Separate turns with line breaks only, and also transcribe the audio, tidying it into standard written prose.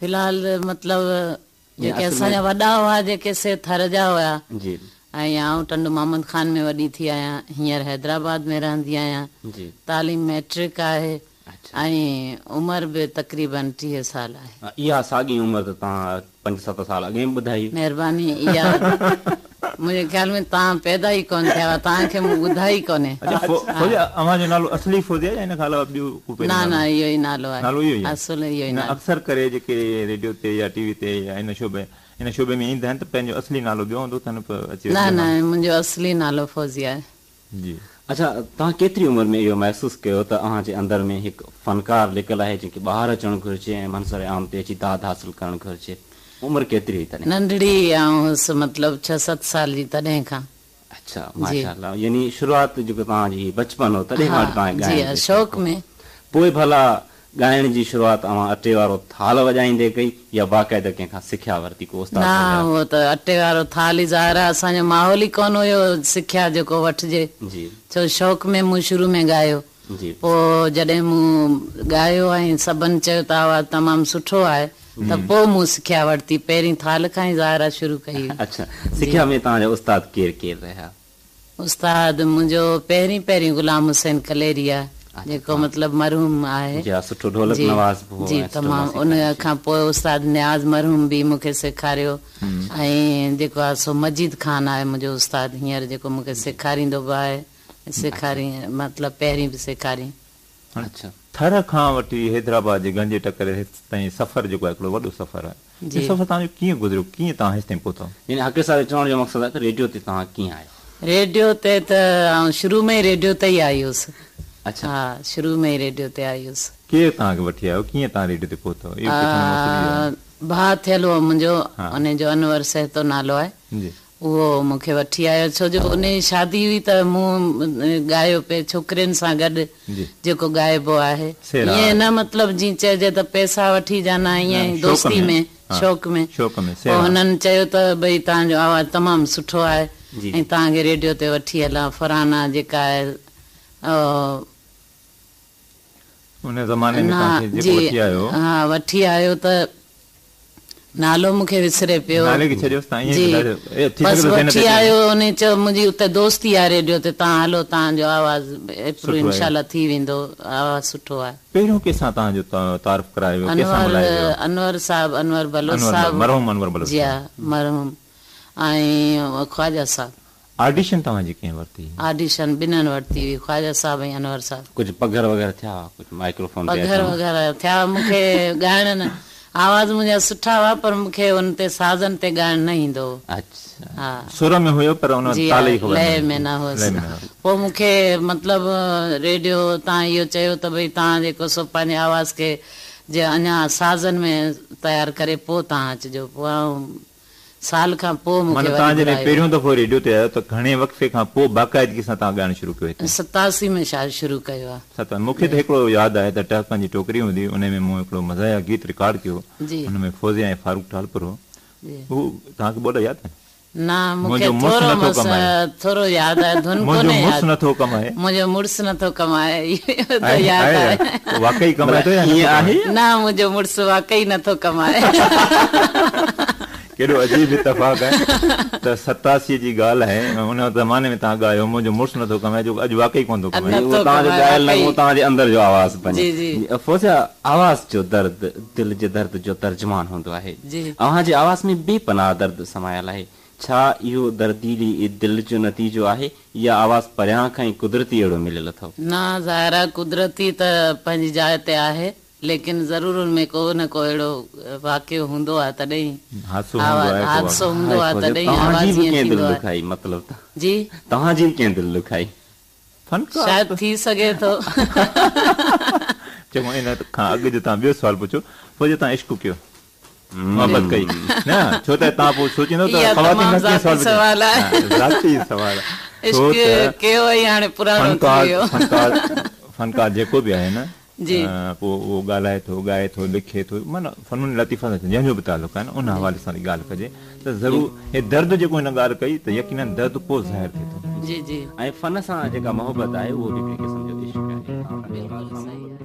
في الحال مطلب جيڪي اسان جا وڏا هئا جيڪي سي ٿر جا هيا
جي
۽ آئون ٽنڊو محمد خان ۾ وڏي ٿي آهيان هينئر حيدرآباد ۾ رهندي آهيان
جي
تعليم مئٽرڪ آهي ۽ عمر به تقريبن 30 سال آهي.
اها ساڳي عمر ته توهان 5 7 سال اڳي به ٻڌائي هئي.
مهرباني اها منهنجي خيال ۾ توهان پيدا ئي ڪونه ٿيا هئا توهان کي مون ٻڌائي ڪونهي.
اڇا فوزيا اوهان جو نالو اصلي فوزيا يا ان کان علاوه ٻيو ڪو پهريون
نه
نالو؟
نه اهو ئي نالو آهي.
نالو اهو ئي آهي.
اصل اهو ئي
نه
نالو.
اڪثر ڪري جيڪي ريڊيو تي يا ٽي وي تي يا ان شعبي ان شعبي ۾ ايندا آهن ته پنهنجو اصلي نالو ٻيو هوندو اٿن پر اچي
نه
ٻيو
نه
نالو.
منهنجو اصلي نالو فوزيا آهي.
جي.
اڇا توهان ڪيتري عمر ۾ اهو محسوس ڪيو ته اوهان جي اندر ۾ هڪ فنڪار لڪل آهي جنهن کي ٻاهر اچڻ گهرجي ۽ منظر عام تي اچي داد حاصل ڪرڻ گهرجي؟ عمر ڪيتري هئي تڏهن؟
ننڍڙي آئون هيس مطلب ڇهه ست سال جي تڏهن کان.
اڇا
جي.
ماشاء الله يعني شروعات جيڪو توهان جي هي بچپن هو تڏهن
ها
کان وٺي توهان کي
جي
ڳائڻ
ها
جو
شوق
شوق هو.
۾.
پوء ڀلا ڳائڻ جي شروعات اوهان اٽي وارو ٿالهه وڄائيندي ڪئي يا باقاعده ڪنهن کان سکيا ورتي ڪو استاد
نه
وغيره؟
اهو ته اٽي وارو ٿالهه ئي ظاهر آهي اسان جو ماحول ئي ڪونه هيو سکيا جيڪو وٺجي
جي.
ڇو شوق ۾ مون شروع ۾ ڳايو
جي.
پوء جڏهن مون ڳايو ۽ سڀن چيو ته آواز تمام سٺو آهي ته پوء مون سکيا ورتي پهرين ٿالهه کان ئي ظاهر آهي شروع ڪئي هئي.
اڇا سکيا ۾ توهان جا استاد ڪير ڪير رهيا؟
استاد منهنجو پهرين پهرين غلام حسين ڪليري آهي جيڪو مطلب مرحوم آهي
جي ها سٺو ڍولڪ
جي
نواز به هو
جي
۽ سٺو
تمام
موسيقار
ان
جي.
کان پوء استاد نياز مرحوم به مون کي سيکاريو ۽ جيڪو آهي سو مجيد خان آهي منهنجو استاد هينئر جيڪو مون کي سيکاريندو به آهي سيکاري مطلب پهرين به سيکاري.
اڇا.
ٿر کان وٺي حيدرآباد جي گنجي ٽڪر هيستائين سفر جيڪو آهي هڪڙو وڏو سفر آهي. اهو سفر توهان جو ڪيئن گذريو؟ ڪيئن توهان هيستائين پهتؤ؟
يعني حقي صاحب جو چوڻ جو مقصد آهي ته ريڊيو تي توهان ڪيئن آيو؟
ريڊيو تي ته آئون شروع ۾ ئي ريڊيو تي ئي آئي هيس.
اڇا.
ها شروع ۾ ئي ريڊيو تي آئي هيس.
ڪير توهان کي وٺي آيو؟ ڪيئن توهان ريڊيو تي پهتؤ؟ اهو پڇڻ جو مقصد اهو آهي.
ڀاء ٿيل هو منهنجو
ها.
ان جو انور سهتو نالو آهي.
جي.
اهو مون کي وٺي آيو ڇو جو ان جي شادي هئي ته مون ڳايو پئي ڇوڪرين سان گڏ جيڪو ڳائبو آهي ائين نه مطلب جيئن چئجي ته پئسا وٺي جا نه ائين ئي دوستي ۾ شوق ۾ پوء هنن چيو ته ڀئي توهان جو آواز تمام سٺو آهي ۽ توهان کي ريڊيو تي وٺي هلان فرحانه جيڪا آهي
ان زماني ۾ توهان کي جيڪو وٺي آيو.
ها وٺي آيو ته نالو مون کي وسري پيو.
نالي کي ڇڏيوس توهان ائين
جي
ٻڌايو ٿي
بس
سگهي ٿو ذهن
وٺي
تي اچي
آيو انهي چيو منهنجي اتي دوستي آهي ريڊيو تي توهان هلو توهان جو آواز اپروو
سٺو آهي.
انشاء الله ٿي ويندو آواز سٺو آهي.
پهريون ڪنهن سان توهان جو تعارف ڪرايو ويو ڪنهن سان
انور
ملايو ويو؟
انور صاحب انور بلوچ
انور
صاحب
مرحوم انور بلوچ
جي ها
صاحب.
مرحوم ۽ خواجه صاحب.
آڊيشن توهان جي ڪنهن ورتي هئي؟
آڊيشن ٻنهن ورتي هئي خواجه صاحب ۽ انور صاحب.
ڪجهه پگهر وغيره ٿيا هئا ڪجهه مائڪروفون تي
پگهر
اچڻ.
وغيره ٿيا مون کي ڳائڻ نه آواز منهنجا سٺا هئا پر مون کي ان تي سازن تي ڳائڻ نه ايندو هو.
اڇا.
ها.
سر ۾ هيو پر ان
جي
تال
ها
جي خبر نه
لئه
هئي.
۾ نه هئس.
لئه ۾ نه هئس.
پوء مون کي مطلب ريڊيو تان اهو چيو ته ڀئي توهان جيڪو سو پنهنجي آواز کي جي اڃا سازن ۾ تيار ڪري پوء توهان اچجو پوء آئون سال کان پوء مون کي
معنيٰ
وري
توهان جڏهن
گهرايو.
پهريون دفعو ريڊيو تي آيو ته گهڻي وقفي کان پوء باقاعدگي سان توهان ڳائڻ شروع ڪيو هتي؟
87 ۾ شايد شروع ڪيو آ.
ست مون کي ته هڪڙو ياد آهي ته ٽهڪن جي ٽوڪري هوندي هئي انهي ۾ مون هڪڙو مزاحيه گيت رڪارڊ ڪيو
جي.
ان ۾ فوزيا ۽ فاروق ٽالپر هو
جي.
هو توهان کي ٻول ياد آهن؟
نه مون کي
منهنجو مڙس
ٿورو
نٿو
مس
ڪمائي.
ٿورو ياد آهي ڌن
منهنجو
ڪونهي
مڙس
ياد.
نٿو ڪمائي.
منهنجو مڙس نٿو ڪمائي اهو ته
آهي
ياد
آهي
آهي.
واقعي ڪمائي ٿو يا
ائين
نٿو
آهي
ڪمائي؟
يا؟
نه منهنجو مڙس واقعي نٿو ڪمائي.
ڪيڏو عجيب اتفاق آهي ته 87 جي ڳالهه آهي ۽ ان زماني ۾ توهان ڳايو منهنجو مڙس نٿو ڪمائي جيڪو اڄ واقعي ڪونه ٿو ڪمائي.
نٿو
اهو توهان جو
ڪمائي
ڳايل نغمو
واقعي.
توهان جي اندر جو آواز بنيو.
جي جي.
فوزيا آواز جو درد دل جي درد جو ترجمان هوندو آهي.
جي.
اوهان جي آواز ۾ بي پناهه درد سمايل آهي. ڇا اهو درديلي دل جو نتيجو آهي يا آواز پريان کان ئي قدرتي اهڙو مليل اٿو؟
نه ظاهر آهي قدرتي ته پنهنجي جاء تي آهي ليڪن ضرور ان ۾ ڪو نه ڪو اهڙو واقعو هوندو آهي تڏهن ئي
حادثو هوندو آهي ڪو
حادثو
واقعو.
هوندو
هاء
آهي
فوزيا
تڏهن ئي
توهان
آواز
جي به
ائين
ڪنهن دل
ٿيندو آهي.
ڏکائي مطلب ته
جي.
توهان جي به ڪنهن دل ڏکائي.
فنڪار
شايد
ته
ٿي سگهي ٿو.
چڱو ان کان اڳ جو توهان ٻيو سوال پڇو فوزيا توهان عشق ڪيو محبت ڪئي نه ڇو ته توهان پوء سوچيندو ته
اها
خواتين
تمام
کان ڪيئن
ذاتي
سوال
سوال آهي.
پڇندو ذاتي سوال آهي ڇو
عشق
ته
ڪيو ۽ هاڻي پراڻو ٿي
فنڪار
ويو.
فنڪار فنڪار جيڪو به آهي نه
جي.
پوء اهو ڳالهائي ٿو ڳائي ٿو لکي ٿو معنيٰ فنون لطيفه سان جنهن جو به تعلق آهي نه ان حوالي سان ڳالهه ڪجي ته ضرور هي درد جيڪو هن ڳالهه ڪئي ته يقينن درد پوء ظاهر ٿئي ٿو.
جي جي.
۽ فن سان جيڪا محبت آهي اهو به هڪڙي قسم جو عشق آهي.
بلڪل صحيح آهي.